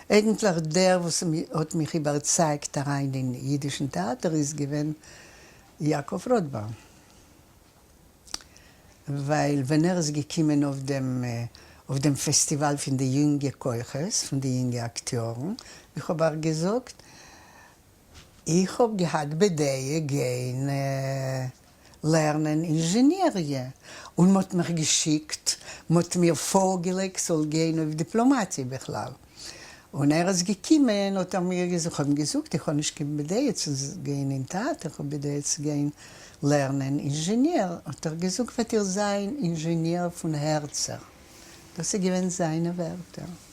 אייגנטליך דער וואס האט מיך איבערצייגט אריין אין אידישן טעאטער איז געווען יעקב ראטבאום. ווייל ווען ער איז געקומען אויף דעם אויף דעם פעסטיוואל פון די יונגע כוחות, פון די יונגע אקטיארן, איך האב אייך געזאגט, איך האב געהאט בדעה גיין לערנען אינזשעניריע, און מ'האט מיך געשיקט, מ'האט מיר פארגעלייגט כ'זאל גיין אויף דיפלאמאטיע בכלל. און ער איז געקומען האט ער מיר געזאגט, כ'האב אים געזאגט איך האב נישט קיין בדעה צו גיין אין טעאטער, כ'האב בדעה צו גיין לערנען אינזשעניר, האט ער געזאגט וועט איר זיין אינזשעניר פון הערצער, דאס איז געווען זיינע ווערטער.